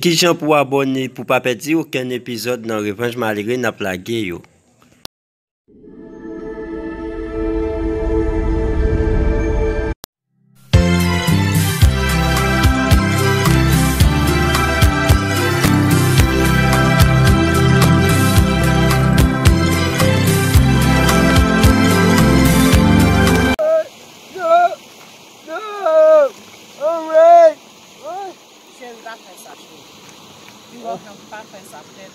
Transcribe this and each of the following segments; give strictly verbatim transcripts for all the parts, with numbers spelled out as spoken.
Kijan pou w abòne pou pa pèdi okenn epizòd nan Revanj Malere n ap lage yo. Cheri, pa fè sa, cheri. Pinga w fè, pa fè sa, frè.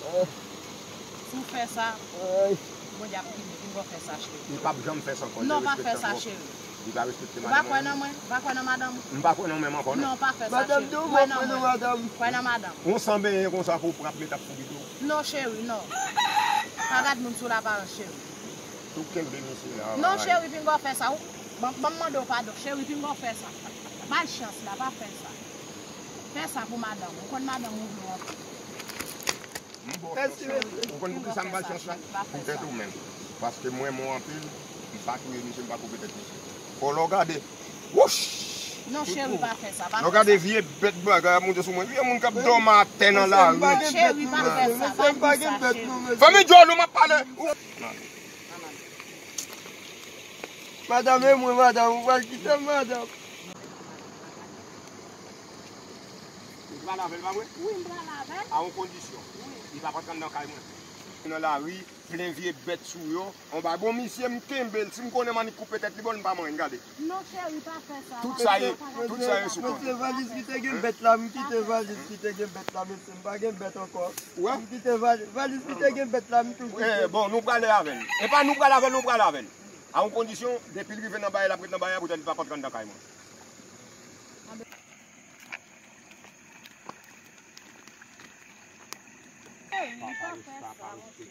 Si w fè sa, Bondye ap pini. Pinga w fè sa, cheri. Li p ap janm fè sa ankò. Non, pa fè sa, cheri. Li pa respekte madanm. Ou pa kwè nan mwen? Ou pa kwè nan madanm ou? M pa kwè nan mwen ankò, non. Non, pa fè sa, cheri. Kwè nan mwen. Kwè nan madanm. Yon san benyen konsa pou w ap met ap foubi dlo. Non, cheri, non. Pa gad moun sou laparans, cheri. Tou kenbe misye la. Non, cheri, pinga w fè sa. Ou, ban, ban m mande w padon. Cheri, pinga w fè sa. Ba l chans la, pa fè sa. Fè sa pou madanm ou. Ou konn madanm ou vle w anpil. M ba w chans la. Ou konn poukisa m ba l chans la? Pou tèt ou menm. Paske m renmen w anpil, m pa touye misye, m pa koupe tèt misye. Fò lè w gade. Wouch! Non, cheri, pa fè sa, pa fè sa. Lè w gade vye bèt bagay ap monte sou mwen. Vye moun k ap dòmi atè nan lari. Cheri, pa fè sa, pa di sa, cheri. Fanmi djòl ou m ap pale. Madanm, e mwen, madanm, ou pral kite m, madanm. Ou pral avè l, pa vre? Wi, m pral avè l. A yon kondisyon. Wi. Li p ap antre anndan kay mwen. Nan lari, plen vye bèt sou yo. On ba bon misye, m kenbe l. Si m konnen m annik koupe tèt li, bon, li pa manyen, gade. Non, cheri, pa fè sa. Tout sa ye, tout sa ye sou kont. Mesye, valiz ki te gen bèt la, m kite valiz ki te gen bèt la, mesye, m pa gen bèt ankò. Ou wè? M kite valiz, valiz ki te gen bèt la, m tou kite. Eh, bon, nou prale avè l. E pa nou pral avè l, nou pral avè l. A yon kondisyon, depi l rive nan bagay la, ap ret nan bagay la, poutèt li p ap antre anndan kay mwen. Ey, li pa fè sa, monchè.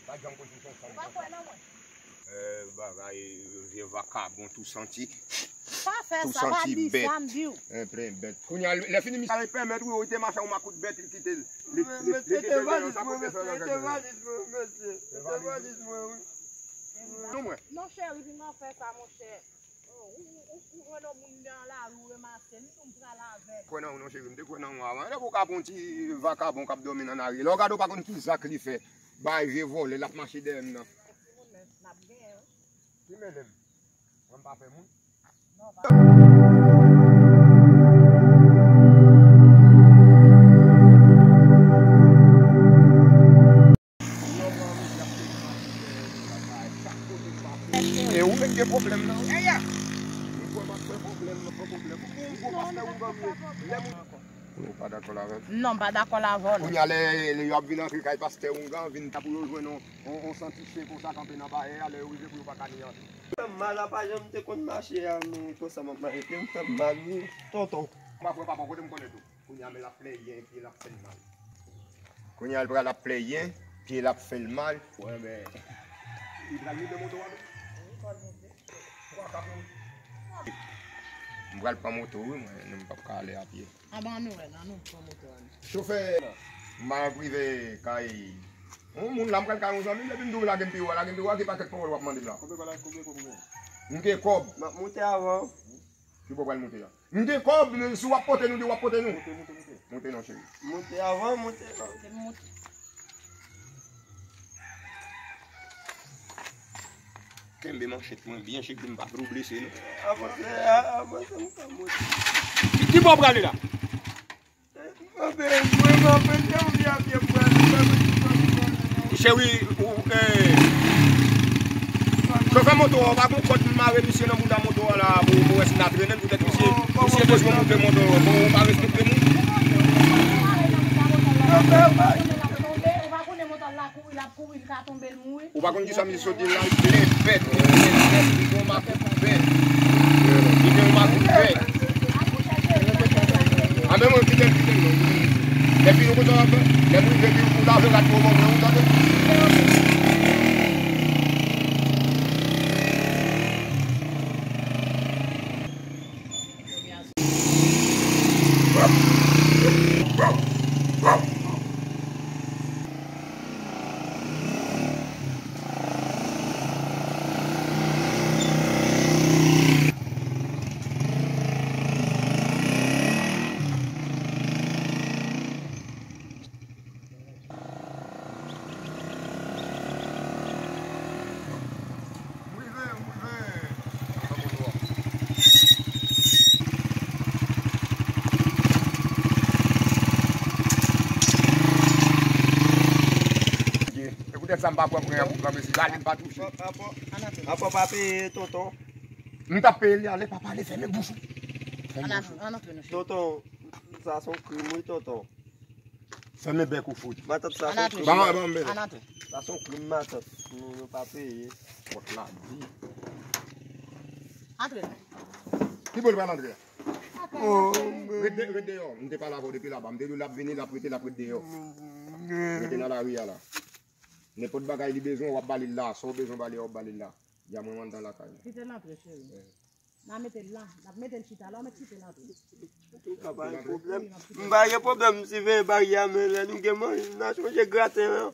Pa janm konn sou sa. Ou pa kwè nan mwen? Eh, bagay, vye vakabon tou santi. Pa fè sa, pa di sa, m di w. Eh, plen bèt. Kounye a, lè fini, misye pèmèt, wi, wi, te mache yon makout bèt, li kite l. Li, li, mesye, li te valiz mwen, mesye, te valiz mwen, mesye, te valiz mwen, wi. Non, mwen. Non, cheri, vin nan fè sa, monchè. Oh, ou, ou, ou, ou wè lòt moun nan lari, ou ranmase l, m tou m pral avè l. Kwè nan ou non, cheri, m te kwè nan ou avan. Lè ou ka pran yon ti vakabon k ap dòmi nan lari. Lè w gade ou pa konn ki zak li fè. Bay vye vòlè, l ap mache dèyè m nan. Timoun, men, n ap genyen, wi. Ki mennen m? Mwen m pa fè moun. Non, pa. E ou menm gen pwoblèm nan, wi. M kwè m ap fè pwoblèm nan, fè pwoblèm. Ou gon pastè ou ban m yo. Lè moun. Ou pa dakò avè m? Non, m pa dakò avè w, non. Kounye a lè, lè yo ap vin antre kay pastè Oungan, vin ta pou yo jwenn yon, yon, yon santi chen konsa kanpe nan bayè a, lè yo rive pou yo pa ka ni antre. Fè m mal, apa jan m te konn mache a, men konsa m ap mache, fè m fè m mal, wi, tonton. M ap wè papa kote m konnen tou. Kounye a men l ap plenyen, pye l ap fè l mal. Kounye a l pral ap plenyen, pye l ap fè l mal. Wè, men, li pral moute moto a tou. M pral pran moto, wi, mwen, m p ap ka ale a pye. Anba nou wè, nan nou pran moto a. Chofè, m pa nan prive kay yon moun la, m pral kay yon zanmi m, epi m di w lage m pi wo a, lage m pi wo a, ki pakèt pawòl w ap mande m la? Konbyen pala, konbyen kòb ou gen? M gen kòb. M ap moute avan w. Ki bò w pral moute a? M gen kòb, men si w ap pote nou, di w ap pote nou. Moute, moute, moute. Moute non, cheri. Moute avan, moute non. Se moute. Kenbe manchèt mwen byen, cheri, m pa vle w blese, non. Avanse, a-, avanse, m ka moute. Ki, ki bò w prale la? Cheri, ou, eh, chofè moto a, ou pa gon kòd m mare misye nan bounda moto a la pou, pou wè si n a trennen l, poutèt misye, misye bezwen moute moto a, bon, ou pa respekte moun. Ou pa konn kisa misye sot di la, li plen bèt, li plen bèt, li gen yon makout bèt. Li gen yon makout bèt. A men mwen, kite l, kite l non. Lè fini, ou konn sa w ap fè? Lè m rive, epi ou lave rad mwen ban mwen, ou tande? M pa pran pran pou granmesi, gade m pa touche. Apa pa peye, tonton? M t ap peye li ale, papa, ale, fèmen bouch ou. Fèmen bouch ou. Tonton, sa se yon krim, wi, tonton. Fèmen bèk ou fout. Matant, sa se yon krim. Ban, ban m bèk. Sa se yon krim, matant. Nou, nou pa peye. Fòt la di. Antre. Ki bò l pral antre a? Oh, ret de-, ret deyò. M te pale avè w depi laba. M te di w l ap vini, l ap rete, l ap ret deyò. Rete nan lari a la. Nenpòt bagay li bezwen, w ap ba li l la. Sa w bezwen ba li a, w ap ba li l la. Ya mwen anndan lakay la. Kite l antre, cheri. N a mete l la. N ap mete l chita la, w mèt kite l antre. Antouka, pa gen pwoblèm. M pa gen pwoblèm si veye baryè a, men lè nou gen manje, n a chonje graten an.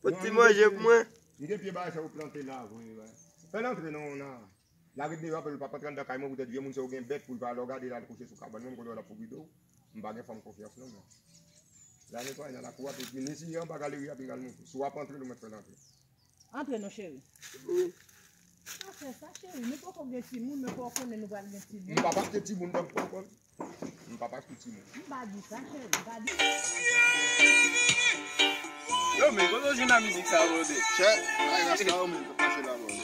Pot ti manje pou mwen. M gen pye bagay sa yo plante la, vre, vre. Fè l antre non, nan. Lage deyò, apre l p ap antre anndan kay mwen, poutèt vye moun se yo gen bèt pou l pa lè w gade l al kouche sou kabann mwen, m konnen l ap foubi do. M pa gen fanm konfyans non, mwen. La netwaye nan lakou a, epi ni si anba galeri a, epi l al monte. Si w ap antre l, ou mèt fè l antre. Antre non, cheri. Wi. Pa fè sa, cheri. Nou poko gen timoun, men fò w konnen nou pral gen timoun. M p ap achte timoun, donk, poko. M p ap achte timoun. M pa di sa, cheri. M pa di sa. Yo, men, kote w jwenn a mizik sa, brother? Chè, ay, rasta yo, men, k ap pase la, brother.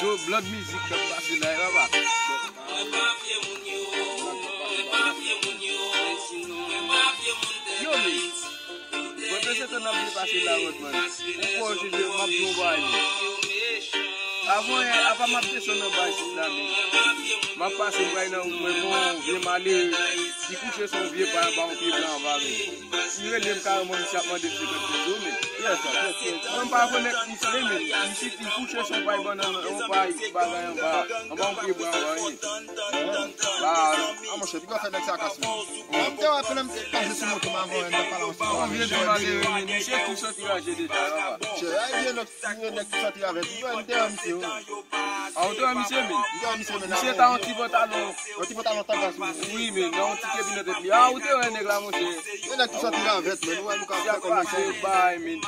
Zo, Blood Music k ap pase la, e papa. Yo, men. Mwen te se tan ap byen pase la, Rodman. Ou fò jije, m ap di w bagay. Avan yè, apa m ap desann anba isit la, men. M ap pase, m pral nan wout mwen, bon, vye malere. Li kouche sou yon vye pay anba yon pye bwa anba, men. Li rele m kareman, misye ap mande m senkant peso, men. Yes, sir. Mwen m pa rekonèt misye, men. Misye, li kouche sou yon pay bannann, yon pay bagay anba, anba yon pye bwa anba, men. Ba, a, monchè, piga fè nèg sa kas, men. Mwen te wè pandan m te pase sou moto m avan, m t ap pale ansanm avè l. Vye vye malere, men. Misye tou soti raje deja, papa. Chè, ay, vye nèg, vye nèg tou soti avè l. Mwen te wè misye, wi. A, ou te wè misye, men? M te wè misye, men. Misye ta yon ti pantalon. Yon ti pantalon tandans, wi. Wi, men, nan yon ti kepi nan tèt li. A, ou te wè nèg la, monchè. Vye nèg tou soti avè l, men. Ou wè nou ka fè kòm misye. Bay, men.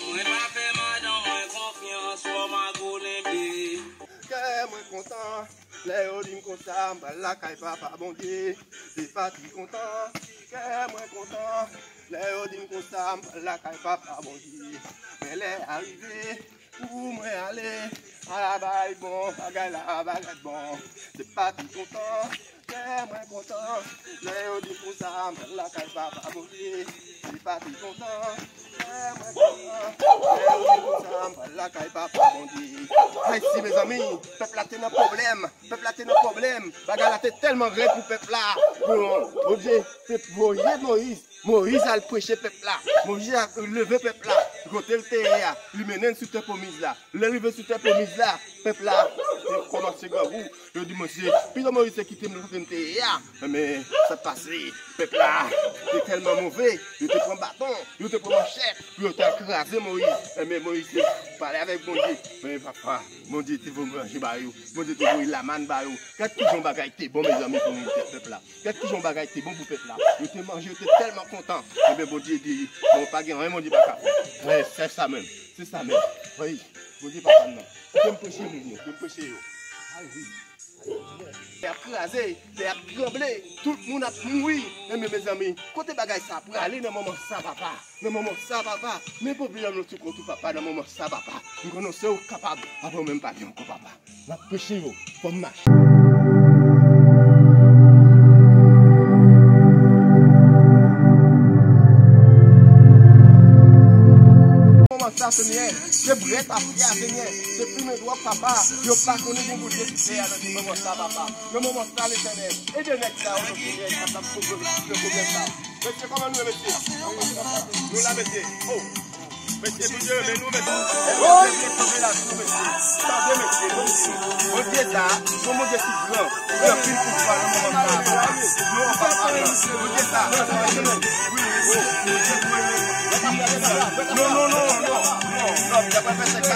Mwen pa fè madanm mwen konfyans, fò magolen byen. Kè mwen kontan. Lè yo di m konsa, m pral lakay Papa Bondye. Se pati kontan, kè mwen kontan. Lè yo di m konsa, m pral lakay Papa Bondye. Men lè a rive pou mwen ale, ala bagay bon, bagay la bagay bon. Se pati kontan, kè mwen kontan. Lè yo di m konsa, m pral lakay Papa Bondye. Se pati kontan, kè mwen kontan. Lè yo di m konsa, m pral lakay Papa Bondye. Ayiti, mezanmi, pèp la te nan pwoblèm. Pèp la te nan pwoblèm. Bagay la te tèlman rèd pou pèp la. Bon, Bondye te voye Moyiz. Moyiz al preche pèp la. Moyiz al leve pèp la. Kote l te ye a, li mennen l sou tè pwomiz la. Lè l rive sou tè pwomiz la, pèp la te kòmanse grangou. Yo di, Moyiz, pito Moyiz te kite m nan kote m te ye a. Men, sa t pase, pèp la te tèlman move, yo te pran baton, yo te pran manchèt, pou yo te al kraze Moyiz. Men Moyiz te pale avèk Bondye. Men papa, Bondye te voye manje ba yo. Bondye te voye lamàn ba yo. Gad kijan bagay te bon, mezanmi, pou nou te pèp la. Gad kijan bagay te bon pou pèp la. Yo te manje, yo te tèlman kontan. Ebyen, Bondye di, bon, pa gen anyen Bondye pa ka fè. Wi, se sa menm. Se sa menm. Wi, Bondye papa m nan. Kite m preche moun yo. Kite m preche yo. Ay, wi. Tè ap kraze, tè ap tranble, tout moun ap mouri. Ebyen, mezanmi, kote bagay sa prale nan moman sa, papa? Nan moman sa, papa, men pwoblèm nou sou kont ou, papa, nan moman sa, papa. M konnen se ou k kapab, apre ou menm pa gen ankò, papa. M ap preche yo, fò m mache. Moman sa, Senyè, se brèt afya, Senyè, se fimen dwòg, papa, yo pa konnen gen Bondye ki fè a nan moman sa, papa. Nan moman sa, Letènèl, ede nèg sa yo, Senyè, k ap pwoblèm sa. Mesye, kòman nou ye, mesye? Nou la, mesye. Oh. Mesye, Bondye renmen nou, mesye. Bondye vle sove lavi nou, mesye. Tande, mesye, Bondye. Bondye sa, se yon Bondye ki gran. Li anpil pouvwa nan moman sa. Nou an pa pale. Bondye sa. Wi, wi. Non, non, non, non. Non, non, li pa fè sa.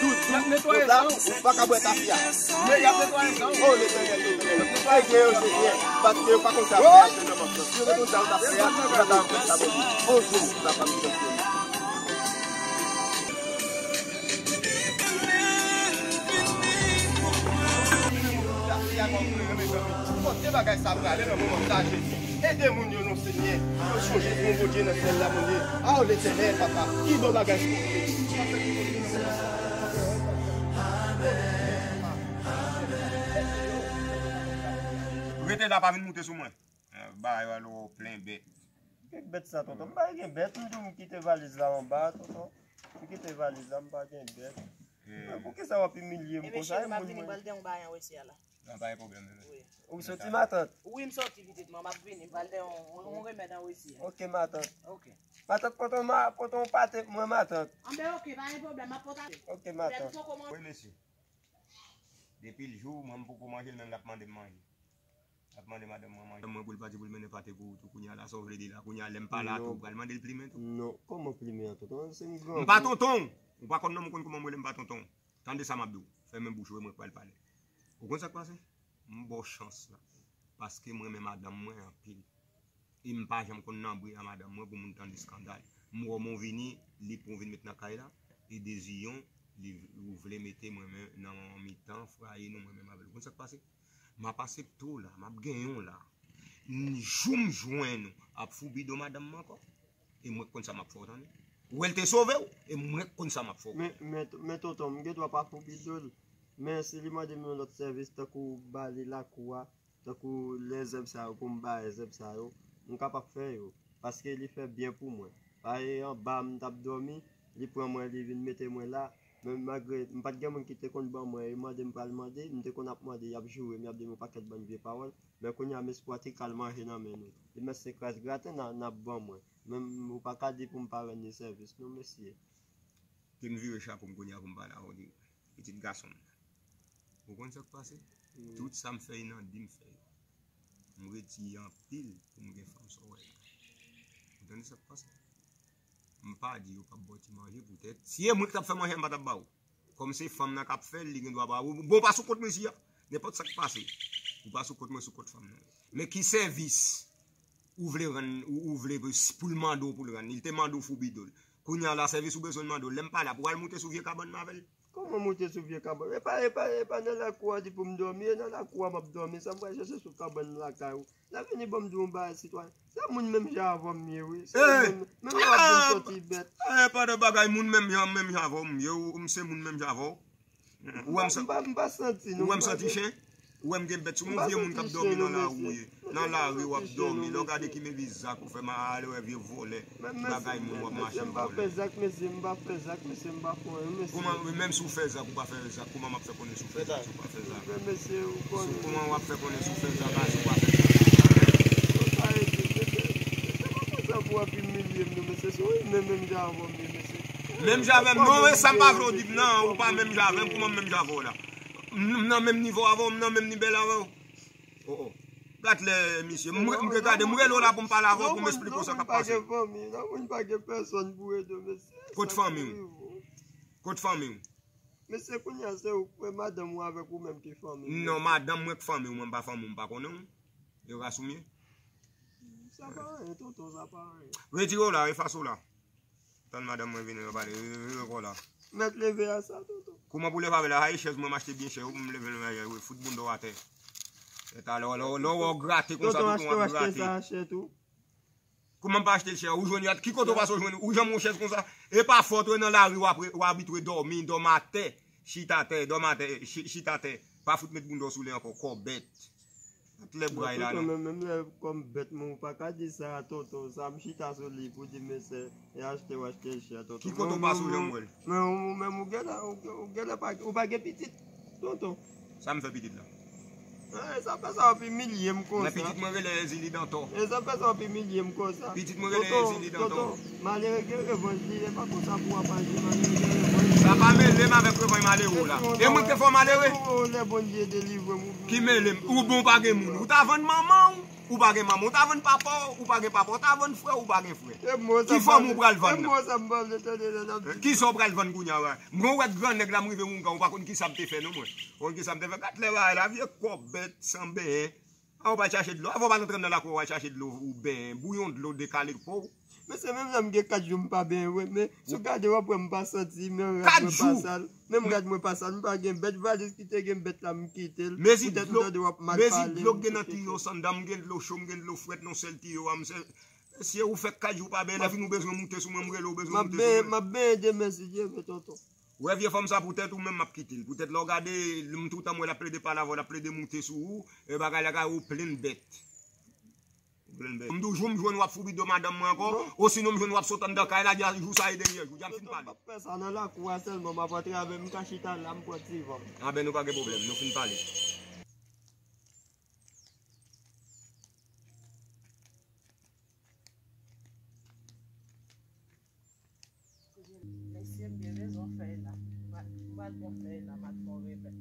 douz, douz. Konsa, ou pa ka bwè kafe a. Men y ap netwaye san. O Letènèl, Letènèl. Ede yo, Senyè. Paske yo pa konn sa yo ap fè a, se nan mansyans. Si yo te konn sa yo t ap fè a, yo pa ta antre sa, Bondye. O Dye, papa m ki nan syèl. Kote bagay sa prale nan moman sa, Jezi? Ede moun yo non, Senyè. Yo chonje pou yon Bondye nan syèl la, Bondye. A, o Letènèl, papa, ki bon bagay. Rete la, pa vin moute sou mwen. Bagay yo alo plen bèt. Ki bèt sa, tonton? M pa gen bèt, m di w m kite valiz la anba, tonton. M kite valiz la, m pa gen bèt. Men poukisa w ap imilye m konsa? Ebyen, cheri, m ap vini, m pral gen yon bagay an wesi a la. Nan pa gen pwoblèm, bebe. Wi. Ou soti, matant? Wi, m soti pitit mwen, m ap vini, m pral gen yon, yon remèd an wesi a. Ok, matant. Ok. Matant, pote yon ma-, pote yon pate pou mwen, matant. Anben, ok, pa gen pwoblèm, m ap pote. Ok, matant. Wi, mesye. Depi l jou, mwen m poko manje l, menm l ap mande m manje. L ap mande madanm mwen manje. Madanm mwen pou l pati pou l mennen pate pou ou tou. Kounye a la, sa w vle di la? Kounye a, lè m pa la tou, ou pral mande l plimen tou? Non, kòman plimen an, tonton? Se yon gran... M pa tonton w! Ou pa konn non m, ou konn kòman m rele m pa tonton w. Tande sa m ap di w. Fèmen bouch ou, e mwen k pral pale. Ou konn sa k pase? M ba w chans la. Paske m renmen madanm mwen anpil. E m pa janm konn nan bri a madanm mwen pou moun tande eskandal. M wè w vini, li pran w vin met nan kay la, e Deziyon, li, ou vle mete mwen menm nan mitan fraye nou mwen menm avè l. Ou konn sa k pase? M ap asepte w la, m ap genyen w la. N-, jou m jwenn ou, ap foubi do madanm mwen ankò. E mwen k konn sa m ap fè w, tande. Ou wè l te sove w, e mwen k konn sa m ap fè w. Men, men, men tonton, m gen dwa pa foubi do l. Men si li mande m yon lòt sèvis, tankou ba li lakou a, tankou lè zèb sa yo, pou m bay zèb sa yo, m kapab fè yo, paske li fè byen pou mwen. Paske anba m t ap dòmi, li pran mwen, li vin mete mwen la, men malgre m pa t gen moun ki te konn ban mwen, yo mande m pral mande, m te konn ap mande, y ap joure m, y ap di m yon pakèt bann vye pawòl, men kounye a m espwa te ka al manje nan men nou. Li mèt se kras graten n a, n ap ban mwen, men m, ou pa ka di pou m pa rann li sèvis non, mesye. Ke m vire chapo m kounye a pou m pale avè w dirèk. Pitit gason m. Ou konn sa k pase? Tout sa m fè, e nan di m fè yo. M retiye anpil pou m gen fanm sa w wè la. Ou tande sa k pase? M pa di yo p ap ba w ti manje poutèt. Si e mwen ki t ap fè manje a, m pa t ap ba w. Kòm se fanm nan k ap fè l, li gen dwa ba ou. Bon, pa sou kont mwen isi a. Nenpòt sa k pase. Ou pa sou kont mwen, sou kont fanm nan. Men ki sèvis ou vle rann, ou, ou vle pou l mande w pou l rann? Li te mande w foubi do l. Kounye a la, sèvis ou bezwen mande w. Lè m pa la, pou w al moute sou vye kabann m avè l. Kòman moute sou vye kabann? E pa, e pa, e pa nan lakou a di pou m dòmi, e nan lakou a m ap dòmi. Sa m pral chèche sou kabann lakay ou? Sa vini ban m di yon bagay, sitwayen. Se moun menm jan avè m ye, wi. Se moun menm, menm jan w ap vin sòti bèt. E pa de bagay, moun menm jan, menm jan avè w m ye, ou, m se moun menm jan avè w. Ou wè m sa-, m pa, m pa santi, non, ou wè m santi chen? Ou wè m gen bèt sou mwen, vye moun k ap dòmi nan lari w ye. Nan lari w ap dòmi. Lè w gade ki men vizak ou fè, m ale wè vye vòlè. Bagay moun w ap mache vòlè. M pa fè zak, mesye, m pa fè zak, mesye, m pa fè anyen, mesye. Kòman, menm si w fè zak, ou pa fè zak, kòman m ap fè konnen si w fè zak, si w pa fè zak? Men mesye, ou konnen. Kòman w ap fè konnen si w fè zak, a, si w pa fè zak? Sa pa konsa pou w ap imilye m, non, mesye. Si w renmen menm jan avè m ye, mesye. Menm jan avè m, non, e sa m pa vle w di m nan, ou pa menm jan avè m, kòman m menm jan avè w la? M, m nan menm nivo avè w, m nan menm nivèl avè w. O, o. Gad lè, misye, m, m gade, m rele w la pou m pale avè w, pou m esplike w sa k ap pase. Nan moun pa gen fanmi, nan moun pa gen pèsòn pou ede w, mesye. Kot fanmi w? Kot fanmi w? Mesye, kounye a se ou, e madanm ou avèk ou menm ki fanmi w. Non, madanm mwen k fanmi w, mwen m pa fanmi w, m pa konnen w. E ras ou m ye. Sa pa anyen, tonton, sa pa anyen. Retire w la, efase w la. Tann madanm mwen vini, yo pale, yo, yo, yo, la. Mèt leve a sa, tonton. Kòman pou leve avè l la? Ay, chèz mwen m achte byen chè, wi, pou m leve l, wi, fout bounda w atè. E talè, lè, lè, lè w grate konsa, tonton, tonton, w ap grate. Achte sa chè tou. Kòman m pa achte l chè? Ou jwenn, ki kote w pase w jwenn? Ou janm yon chèz konsa? E pa fòt, w nan lari, w ap, w abitye dòmi, dòmi atè, chita atè, dòmi atè, chi-, chita atè. Pa fout met bounda w sou li ankò, kò bèt. Tout lè bray la, tonton, non. Men menm lè kòm bèt, men ou pa ka di sa, tonton. Sa m chita sou li pou di, mesye, e achte w achte l chè, tonton. Ki kote w pase w janm wè l? Men ou menm ou genlè, ou, ou genlè pa, ou pa gen pitit, tonton. Sa m fè pitit la? E sa fè sa w ap imilye m konsa. Men pitit mwen rele Ezili Dantò. E sa fè sa w ap imilye m konsa. Pitit mwen rele Ezili Dantò. Tonton, malere gen revanj li, e pa konsa pou w ap aji, malere gen revanj. Sa pa mele m avèk revanj malere w la. E mwen ki te fè w malere? Ou lè Bondye delivre m. Ki mele m? Ou bon, ou pa gen moun. Ou ta vann manman w, ou pa gen manman. Ou ta vann papa w, ou pa gen papa. Ou ta vann frè w, ou pa gen frè. Ki fanmi w pral vann nan? Kisa w pral vann kounye a? Mwen wè grannèg la, m rive Woungan, ou pa konn kisa m te fè non mwen. Ou konn kisa m te fè? Gad lè bagay la, vye kòbèt, san benyen. A, ou pa chache dlo. Avan w pa antre nan lakou, ou pa chache dlo, ou benyen. Bouyon dlo dekale pou w. Men se menm jan m gen kat jou m pa benyen vre, men si w gade w ap wè m pa santi, men rad mwen pa sal. Menm rad mwen pa sal, m pa gen bèt, valiz ki te gen bèt la, m kite l. Poutèt m tande w ap mal pale. Mezi dlo k gen nan tiyo, sanda m gen dlo cho, m gen dlo frèt nan sèl tiyo a, m sèl. Mesye, ou fè kat jou pa benyen, lè fini ou bezwen moute sou mwen, m rele w bezwen moute sou mwen. M ap benyen demen si Dye vle, tonton. Ou wè vye fanm sa, poutèt ou menm m ap kite l. Poutèt lè w gade, m toutan m wè l ap plede pale avè w, l ap plede moute sou ou, e bagay la ka ou plen bèt. Ou plen bèt. M toujou m jwenn w ap foubi do madanm mwen ankò, osinon m jwenn w ap sot anndan kay la, jou sa e dènye jou, di a m fin pale. M ap fè sa nan lakou a sèlman, m ap antre avè m, m ka chita la, m pran ti van. Anben nou pa gen pwoblèm, nou fin pale. Mesye, m gen rezon fè la. M pa, m pa t bon fè la, m pa t bon remèd.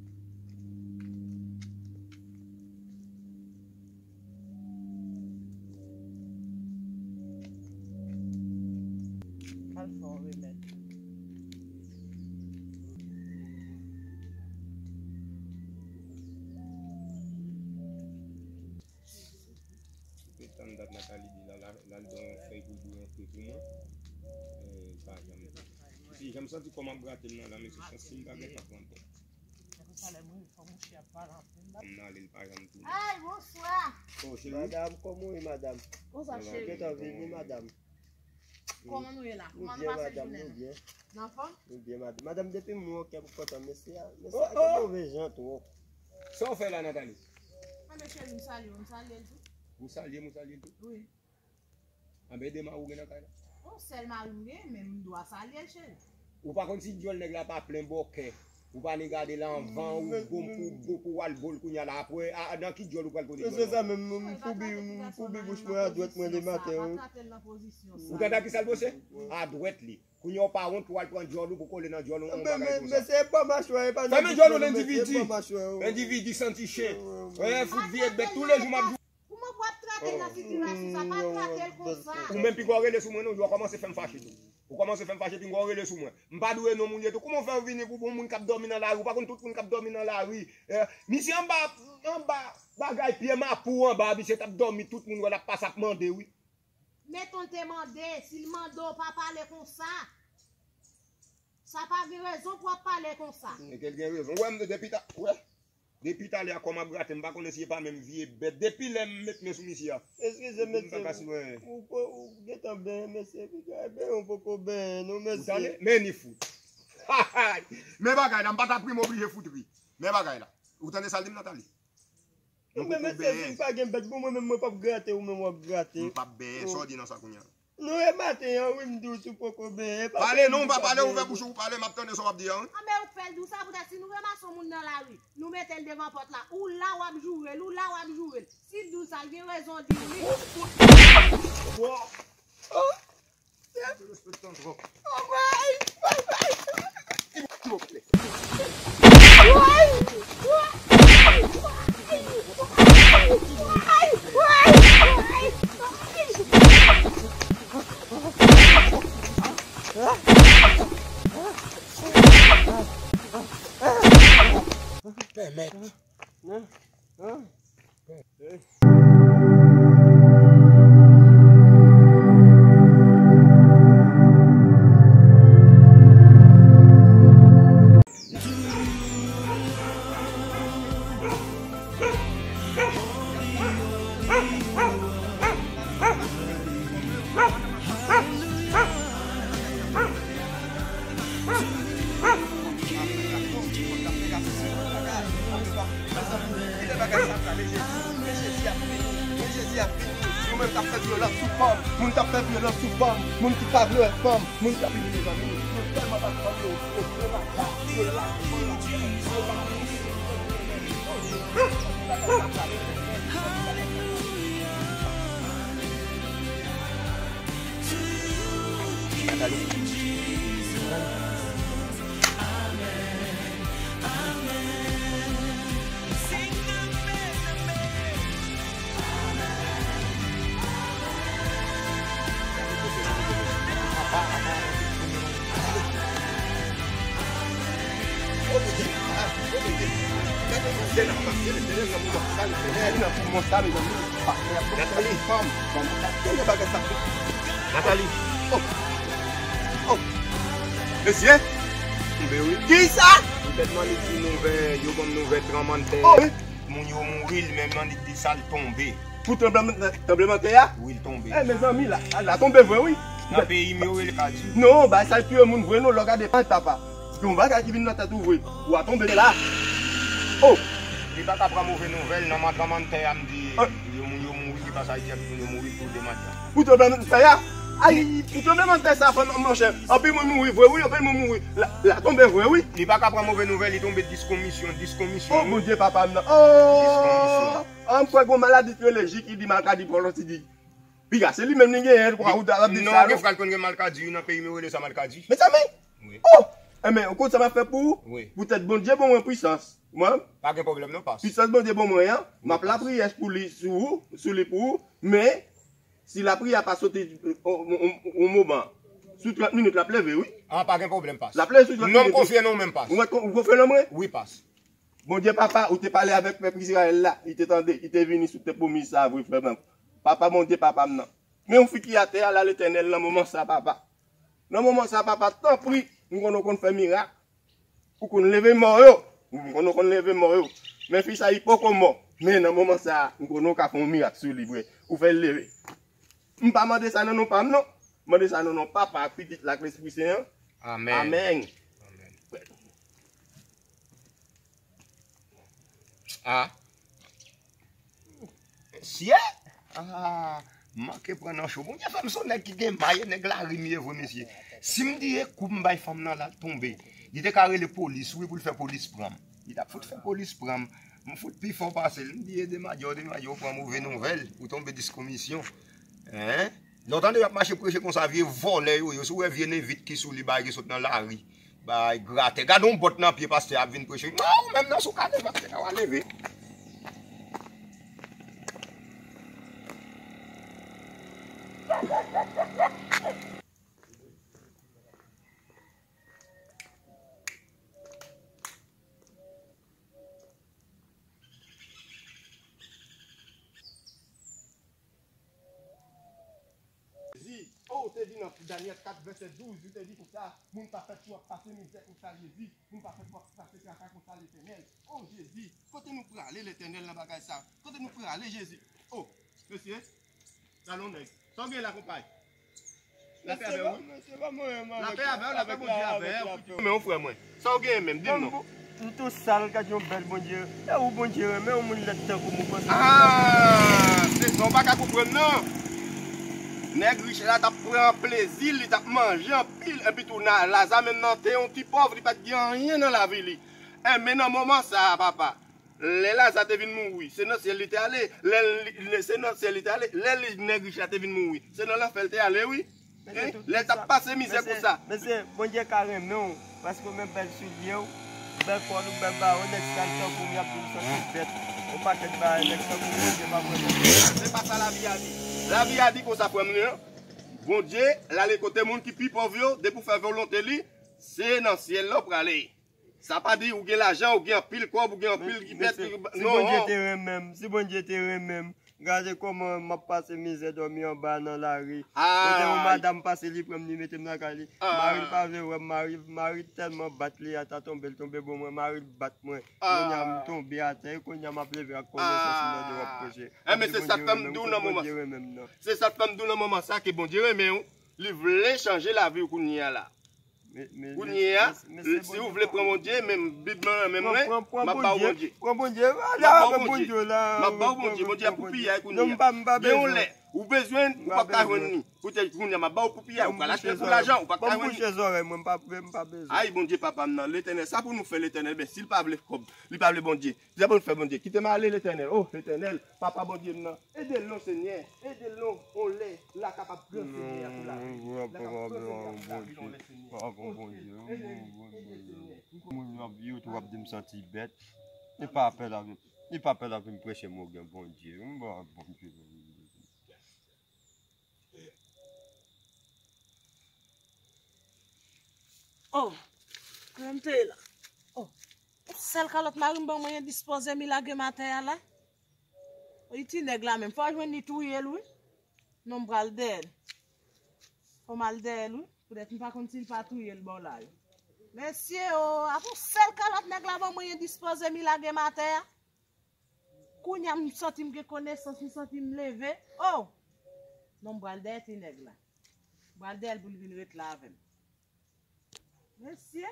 M pa t bon remèd. Te tann dat Nathalie di la, la, l al ban yon fèy pou l bouyon te pou mwen. E, l pa janm di. Epi jan m santi kò m ap grate m nan la, mesye, chans si m pa gen tan pran tèt. M nan ale, l pa janm tounen. Ay, bonswa. Oh, cheri. Madanm, kòman w ye, madanm? Bonswa, cheri. Gentan vini, madanm. Kòman nou ye la? Kòman nou pase jounen an? Nou byen, madanm, nou byen. Nan fòm? Nou byen, madanm. Madanm, depi m wè w, kè m kontan. Mesye a, mesye a gen move jan twòp. Sa w fè la, Nathalie? Anben, cheri, m salye w, m salye l tou. Ou salye m, ou salye l tou? Wi. Anben, e de mari w gen nan kay la? Yon sèl mari m gen, men m dwa salye l, cheri. Ou pa konn si dyòl nèg la pa plen bòkè. Ou pa ni gade l anvan, ou bon pou, bon pou w al bo l kounye a la. Apre, a, nan ki dyòl ou pral kote dyòl la? Se sa menm, m foubi, m foubi bouch mwen adwèt mwen lematen, wi. Ou tande a kisa l panse? Adwèt li. Kounye a w pa wont pou w al pran dyòl ou pou kole nan dyòl ou, yon bagay konsa. Men se bò machwè, e pa nan bouch mwen, men se bò machwè, wi. Endividi santi chen. Wi, wi, wi. Fout vye bèt, toulejou m ap Kouman pou ap trake l nan sitirasyon sa? Pa trake l konsa. Ou menm piga w rele sou mwen non, ou kòmanse fè m fache tou. Ou kòmanse fè m fache, piga w rele sou mwen. M pa dwe non moun ye tou. Kouman w fè w vini pou bon moun k ap dòmi nan lari? Ou pa konn tout moun k ap dòmi nan lari. Eh, misye anba, anba bagay pye mapou anba, misye t ap dòmi, tout moun wè l ap pase ap mande wi. Meton l te mande, si l mande w pa pale konsa. Sa pa gen rezon pou w ap pale konsa. Enke l gen rezon. Ou wè m depi ta, ou wè? Depi talè a kò m ap grate, m pa konnen si e pa menm vye bèt. Depi lè m met men sou misye a. Eskize, mesye, ou, ou gentan benyen, mesye, piga e benyen, ou poko benyen non, mesye. Ou tande? Men ni fout. Men bagay la, m pa ta pri m oblije fout ri. Men bagay la. Ou tande sa l di m, Nathalie? Men mesye, si m pa gen bèt, bon, mwen menm, mwen p ap grate, ou menm w ap grate. M p ap benyen, sa w di nan sa kounye a? Nou e maten an wi, m di w si w poko benyen. Pale non, ou pa pale, ouvè bouch ou, ou pale, m ap tande sa w ap di a wi. Anben ou k fè l di w sa, poutèt si nou ranmase yon moun nan lari, nou mete l devan pòt la, ou la w ap joure l, ou la w ap joure l. Si l di w sa, l gen rezon di w li. Pèmèt. Moun k ap fè vyolans sou fanm, moun ki pa vle wè fanm, moun k ap vini, mezanmi, yo tèlman pa fanm yo, yo vle matak, yo la, yo la, yo la. Nathalie. Nathalie. Nathalie. Oh. Oh. Mesye. Tonbe wi. Kisa? Poutèt Mannik di nouvè, yo ban m nouvè tranblemanntè. Oh. Moun yo mouri, li menm Mannik di sa, l tonbe. Pou tranbleman, tranblemanntè a? Wi, l tonbe. Eh, mezanmi, la, la tonbe vre, wi. Nan peyi m yo rele kadi. Non, bay sa touye moun vre, non, lè w gade pa papa. Yon bagay ki vin nan tèt ou vre. Ou a tonbe la. Oh! Li pa ka pran move nouvèl, nan man tranblemanntè a m di, yo, moun yo mouri, li pa sa, li di moun yo mouri pou demanntè. Pou tranblemanntè a? Ay, pou tranblemanntè sa, fò, monchè. Anpil moun mouri vre, wi, anpil moun mouri. La, la tonbe vre, wi. Li pa ka pran move nouvèl, li tonbe diskonmisyon, diskonmisyon. Oh, Bondye, papa m nan. Oh! Diskonmisyon. Ah, m kwè gon maladi ki rele J ki di malkadi pwolon ti di. Piga, se li menm li genyen, kwa, ou ta ap di sa, non? Gen frè l konn gen malkadi, wi, nan peyi m yo rele sa malkadi. Mezanmi! Wi. Oh! Enben, ou konn sa m ap fè pou ou? Wi. Poutèt Bondye ban mwen pwisans. Mwen? Pa gen pwoblèm non, pas. Pwisans Bondye ban mwen an, m ap lapriyè pou li, sou ou, sou li pou ou, men si lapriyè a pa soti, on, on, on moman, sou trant minit, l ap leve, wi. Ah, pa gen pwoblèm, pas. L ap leve sou trant minit. Non, m konfye nan ou menm, pas. Ou mèt kon-, ou konfye nan mwen? Wi, pas. Bondye papa, ou te pale avèk pèp Izrayèl la, li te tande, li te vini sou tè pwomiz sa a vre, frè m. Papa Bondye, papa m nan. Men yon fi ki atè a la, Letènèl, nan moman sa, papa. Nan moman sa, papa, tanpri, m konn ou konn fè mirak. Ou konn leve mò yo. M konn ou konn leve mò yo. Men fi sa, li poko mò. Men nan moman sa, m konn ou ka fè yon mirak sou li, vre. Ou fè l leve. M pa mande sa nan non pa m, non. M mande sa nan non Papa, Pitit la, ak Lespri Sen an. Amèn. Amèn. Amèn. Ah. Mesye! Ah, m manke pran nan cho. Bondye fè m se yon nèg ki gen may, e nèg lari m ye vre, mesye. Si m di e kou m bay fanm nan la, l tonbe. Li te ka rele polis, wi, pou l fè polis pran m. Li t ap fout fè polis pran m. M fout pi fò pase l. M di e demadyo, demadyo, pran move nouvèl. Ou tonbe diskonmisyon. Hein? Lè w tande y ap mache preche konsa, vye vòlè yo ye. Si w wè vye nevit ki sou li, bagay ki sot nan lari. Bay gratè. Gade yon bòt nan pye pastè ap vin preche. Non, ou menm nan sou kale, pastè ka w a leve. Jezi, oh, ou te di nan Danyèl kat vèsè douz, ou te di konsa, moun pa fèt pou ap pase mizè konsa, Jezi, moun pa fèt pou ap pase traka konsa, Letènèl. Oh, Jezi, kote nou prale, Letènèl, nan bagay sa? Kote nou prale, Jezi? Oh, mesye, talon nèg. Sa w gen la, konpay? Lapè avè w, wi. Lapè avè w, lapè Bondye avè w. Men yon frè mwen. Sa w genyen menm, di m non. M tou sal, gad yon bèl Bondye. E ou Bondye renmen, yon moun lèd tankou m ou panse. Ah, se sa w pa ka konprann non. Nèg rich la t ap pran plezi, li t ap manje anpil, epi tou na, Laza menm nan te yon ti pòv, li pa t gen anyen nan lavi li. Enben nan moman sa a, papa, lè Laza te vin mouri, se nan syèl li te ale. Lè li, lè, se nan syèl li te ale. Lè li, nèg rich la te vin mouri, se nan lanfè l te ale, wi. Hein? Lè l t ap pase mizè konsa. Mesye, Bondye ka renmen w, paske w men bèl soulye w, bèl kòd ou, bèl bawon, nèg sal tankou m, y ap di m santi bèt. Yon pakèt bagay, nèg tankou m, Bondye p ap renmen. Se pa sa lavi a di. Lavi a di konsa, frè m nan. Bondye, l ale kote moun ki pi pòv yo, depi w fè volonte li, se nan syèl la w prale. Sa pa di ou gen lajan, ou gen anpil kòb, ou gen anpil ki pèt. Si Bondye te renmen m, si Bondye te renmen m, gade kòman m ap pase mizè, dòmi anba nan lari. Kote yon madanm pase, li pran m, li mete m nan kay li. Mari l pa vle wè m, mari, mari tèlman bat li, ata tonbe, l tonbe bò mwen, mari l bat mwen. Kounye a m tonbe atè, e kounye a m ap leve ak kònesans m nan de w ap preche. Enben, se sa k fè m di w nan moman sa, se sa k fè m di w nan moman sa ke Bondye renmen w, li vle chanje lavi w kounye a la. Kounye a, si w vle pran Bondye, men Bib lan nan men mwen, m ap ba w Bondye. Pran Bondye, ale avèk Bondye la. M ap ba w Bondye, Bondye ap pou piyay kounye a. Gen yon lè, Ou bezwen, ou p ap ka jwenn li. Poutèt kounye a m ap ba w pou piyay, ou pral achte l pou lajan, ou p ap ka jwenn li. Ban m bouche zòrèy mwen, m pa, m pa bezwen. Ay, Bondye, papa m nan, Letènèl, sa pou nou fè, Letènèl? Ben, si l pa vle kòb, li pa vle Bondye. Sa pou nou fè, Bondye? Kite m ale, Letènèl. O, Letènèl, papa Bondye m nan, ede l non, Senyè. Ede l non, on lè, l a kapab gran, Senyè, pou lavi. L a kapab gran, Senyè, pou lavi, on lè, Senyè. Ede, ede, Senyè. Moun yo tou ap di m santi bèt. Li pa pè la, li pa pè la vin preche m ou gen Bondye. M ba Bondye. Oh, kòman m te ye la? Oh, sèl kalòt mari m ban mwen endispoze m, li lage m atè a la. Oh, ti nèg la menm, fò jwenn li touye l wi. Non, m pral dèyè l. Fò m al dèyè l wi. Poutèt m pa konn si l pa touye l bò la yo. Mesye o, a pou sèl kalòt nèg la ban mwen endispoze m, li lage m atè a. Kounye a m santi m gen konesans, m santi m leve. Oh! Non, m pral dèyè ti nèg la. M pral dèyè l pou l vin ret la avè m. Mesye!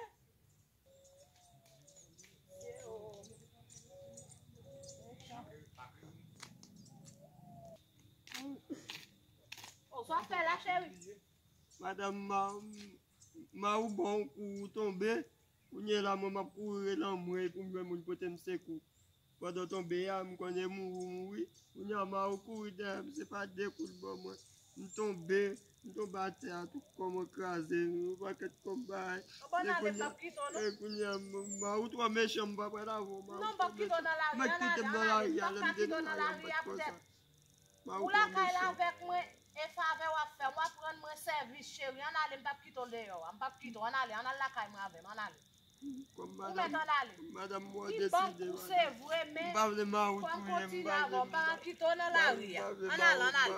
Oh, sa fè la, cheri? Madanm, ma, ma ou bon kou ou tonbe. Kounye la, mwen, m ap kouri rele anmwey pou m jwenn moun pote m sekou. Pandan w tonbe a, m konnen mouri, w mouri. Kounye a, ma ou kouri dèyè m, se pa de kou l ban mwen. M tonbe, m tonbe atè a, tout kò mwen kraze, yon pakèt kòb bagay. Bon, ale, m p ap kite w, non. E kounye a, m, ma ou twò mechan, m pa pral avè w, ma ou twò mechan. Non, m p ap kite w nan lari a, ann ale, ann ale, m p ap kite w nan lari a poutèt ou lakay la avèk mwen, e favè w ap fè m, w ap rann mwen sèvis, cheri, ann ale, m p ap kite w deyò a, m p ap kite w, ann ale, ann al lakay mwen avè m, ann ale. Ou mèt ann ale. Li ban m kou se vre, men fò m kontinye avè w, m pa ka kite w nan lari a. Ann ale, ann ale.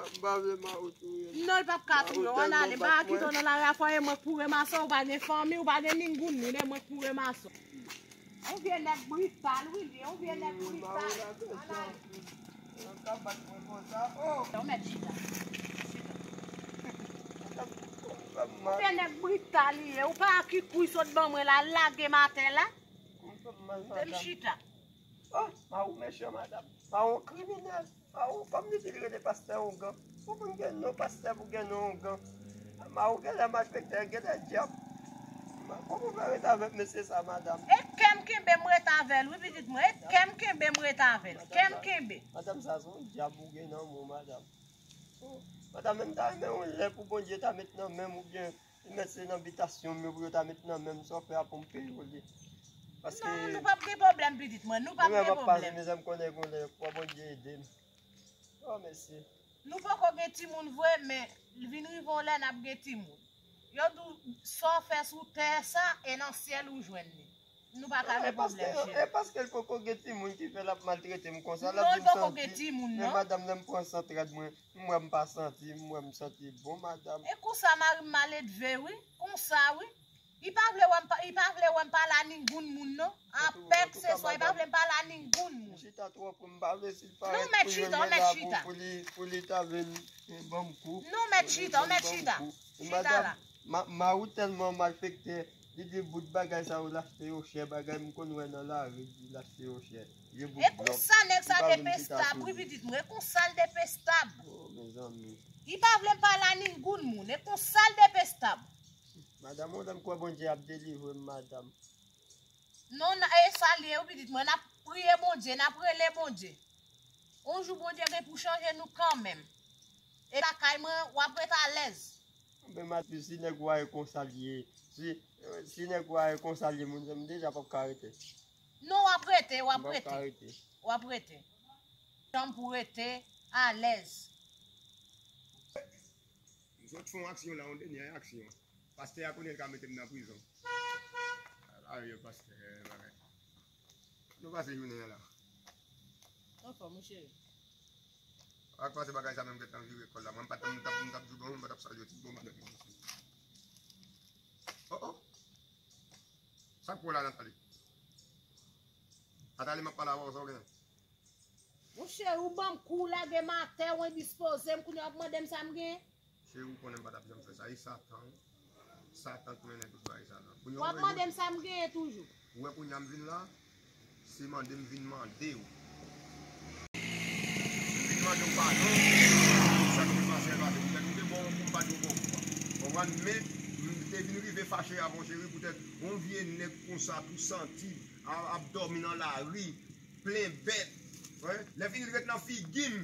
Non, li p ap ka touye w, ann ale, m pa ka kite w nan lari a, fò e mwen k pou ranmase w, ou pa gen fanmi, ou pa gen ningoun moun, e mwen k pou ranmase w. Yon vye nèg brital, wi, li ye, yon vye nèg brital. Ann ale. Yon mèt chita. Chita. Yon vye nèg brital li ye. Ou pa ki kou l sot ban mwen la, l lage m atè la. Kite m chita. Oh, ma ou mechan, madanm. Ma ou kriminèl. Ma ou, kòm li di li rele pastè Ougan. Ou konn gen non pastè pou gen non Ougan. Ma ou genlè malfektè, genlè dyab. Ma, kòman w fè rete avèk mesye sa, madanm? E kè m kenbe m rete avè l, wi, pitit mwen. E kè m kenbe m rete avè l. Kè m kenbe. Madanm, sa se yon dyab ou gen nan men w, madanm. Oh, madanm, men m ta renmen yon lè pou Bondye ta met nan men m oubyen li mèt se nan bitasyon m yo pou yo ta met nan men m, sa w fè a pou m peye w li. Paske non, nou p ap gen pwoblèm, pitit mwen, nou p ap gen pwoblèm. Mwen menm ap pase mizè, m konnen gon lè fò Bondye ede m. Oh, mèsi. Nou poko gen timoun vre, men vin rive yon lè n ap gen timoun. Yo di w sa w fè sou tè sa, e nan syèl ou jwenn li. Nou pa ka gen pwoblèm, cheri. E paske l poko gen timoun ki fè l ap maltrete m konsa. Non, l poko gen timoun, non. Men madanm, lè m pran sant rad mwen, m wè m pa santi, m wè m santi bon, madanm. E konsa mari m maledve, wi. Konsa, wi. Li pa vle wè m pa, li pa vle wè m pale a ningoun moun, non. Apèk se swa, li pa vle m pale a ningoun moun. Chita twòp, m pa vle si l parèt pou jwenn mwen la pou, pou li, pou li ta vin, eh, ban m kou. Non, mèt chita, ou mèt chita. Chita la. Ma, ma ou tèlman malfektè, li di bout bagay sa yo l achte yo chè, bagay m konn wè nan lari, li di l achte yo chè. Vye bout blòf. E konsa nèg sa depestab, wi, pitit mwen, e konsa l depestab. Oh, mezanmi. Li pa vle m pale a ningoun moun, e konsa l depestab. Madanm, ou lè m kwè Bondye ap delivre m, madanm. Non, e sa l ye, wi, pitit mwen, n ap priye Bondye, n ap rele Bondye. Yon jou Bondye gen pou chanje nou kanmenm. E lakay mwen, w ap ret alèz. Men madanm, si nèg ou a e konsa l ye, si, si nèg ou a e konsa l ye, moun, m deja p ap ka rete. Non, w ap rete, w ap rete. W ap rete. Janm pou rete alèz. M sot fè yon aksyon la, yon dènye aksyon. Pastè a konnen l ka mete m nan prizon. Ala yo pastè, bagay. Nou pase jounen an la. Anfòm, wi, cheri. Ak pase bagay sa menm gentan vire kò l la. Mwen m pa t, m t ap, m t ap di w bon, m pa t ap salye w ti bon madanm. Oh, oh. Sa k pou w la, Nathalie? Nathalie, m ap pale avè w, sa w genyen? Monchè, ou ban m kou, ou lage m atè, ou endispoze m, kounye a w ap mande m sa m genyen? Cheri, ou konnen m pa t ap janm fè sa. E Satan, Satan k mennen tout bagay sa la. W ap mande m sa m genyen toujou. Ou wè kounye a m vin la, se mande m vin mande w. M vin mande w padon. Sa k te Men, m te vin rive fache avè w, cheri, poutèt yon vye nèg konsa, tou santi, a- ap dòmi nan lari, plen bèt. Wi. Lè fini, li ret nan figi m.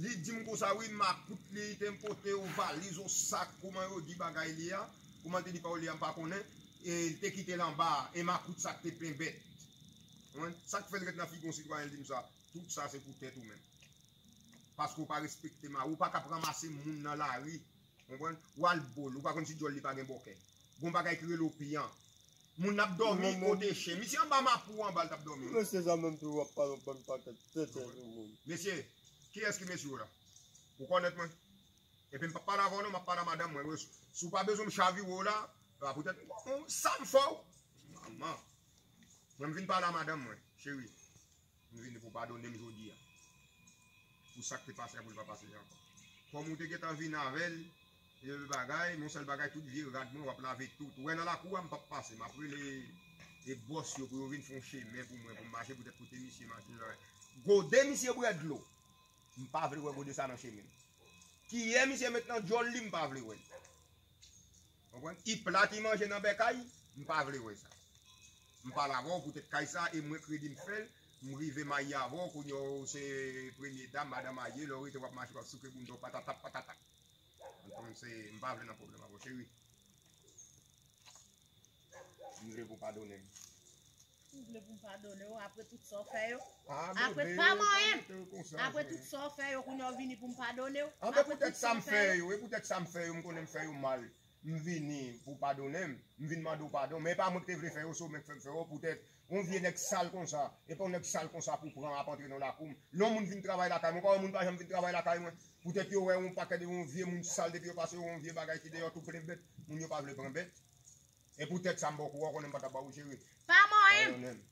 Li di m konsa, wi, makout li te pote yon valiz, yon sak, kòman yo di bagay li a, kòman l te di pawòl li a, m pa konnen. E li te kite l anba, e makout sa k te plen bèt. Wi. Sa k fè l ret nan figi yon sitwayen, l di m sa. Tout sa se poutèt ou menm. Paske w pa respekte mari, ou pa ka ap ranmase moun nan lari. Konprann? W al bo l, ou pa konn si djòl li pa gen bòkè. Gon bagay ki rele opiyan. Moun ap dòmi kote chen. Misye anba mapou anba l t ap dòmi. Mesye sa menm tou w ap pale yon bann pakèt tenten sou moun. Mesye, kiyès ki mesye w la? Ou kònèt mwen? Epi m p ap pale avè w non, m ap pale a madanm mwen. Si w pa bezwen m chavire w la, a poutèt sa m fè w. Manman. Mwen m vin pale a madanm mwen, cheri. M vini pou w padone m jodi a. Pou sa k te pase a, pou l pa pase ankò. Kòm ou te gentan vin avè l, e bagay, yon sèl bagay, tout vye rad mwen, w ap lave tout. Ou wè nan lakou a, m p ap pase. M ap rele e bòs yo pou yo vin fè yon chemen pou mwen, pou m mache, poutèt kote misye mache la. Gode misye bwè dlo. M pa vle wè gode sa nan chemen. Kiyè misye met nan djòl li, m pa vle wè l. Konprann? I plat, i manje nan bèkay, m pa vle wè sa. M pale avè w poutèt kay sa, e mwen kredi m fè l, m rive marye avè w, kounye a w se premye dam, madanm marye, lè w rete w ap mache, w ap souke bounda w patatap, patatap. Donk, se, m pa vle nan pwoblèm avè w, cheri. M vle pou w padone m. Ou vle pou m padone w apre tout sa w fè yo? Ah, apre bebe, pa manyen m. Apre tout sa w fè yo, kounye a w vini pou m padone w? Ah, men poutèt sa m fè yo, e poutèt sa m fè yo, m konnen m fè yo mal. M vini pou w padone m, m vin mande w padon, men e pa mwen ki te vle fè yo, se w menm ki fè m fè yo, poutèt yon vye nèg sal konsa, e pa yon nèg sal konsa pou pran ap antre nan lakou m. Lè yon moun vin travay lakay mwen, ou pa wè moun pa janm vin travay lakay mwen, poutèt yo wè yon pakèt de yon vye moun sal, depi yo pase yon vye bagay ki deyò tou plen bèt, moun yo pa vle pran bèt. E poutèt sa m ba w kou a, w konnen m pa t ap ba w wi cheri. Pa manyen m.